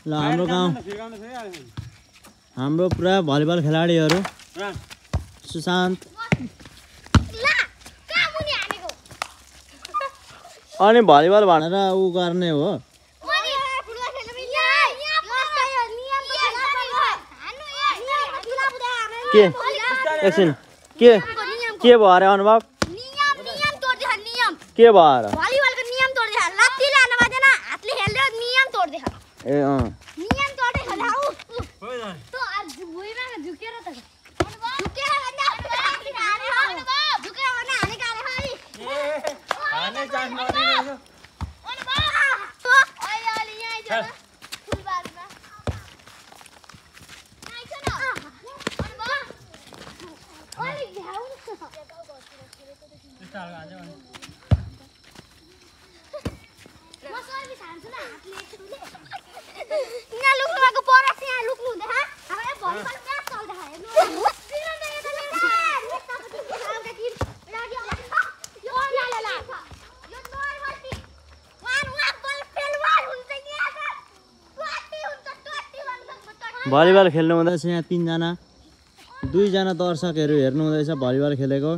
ल हाम्रो पुरा भलिबल खेलाडीहरू सुशान्त अनि भलिबल भनेर उ गर्ने हो के एकछिन के भयो अरे अनुभव के भयो र भलिबलको नियम तोड्दै लत्ती लान पर्दैन हातले खेल्दै नियम तोड्दै ए नियम तोड्दै खेल्दा उ तो आज भुइँमा झुकेर त झुकेर भन्दा झुकेर भन्दा हाने गाले खै हाने चान्स नदिनु अहिले अलि यहाँ छ फुलबारीमा नाइ छ न अलि घ्याउ भलिबल खेल्नु हुँदैछ यहाँ 3 जना 2 जना दर्शकहरू हेर्नु हुँदैछ भलिबल खेलेको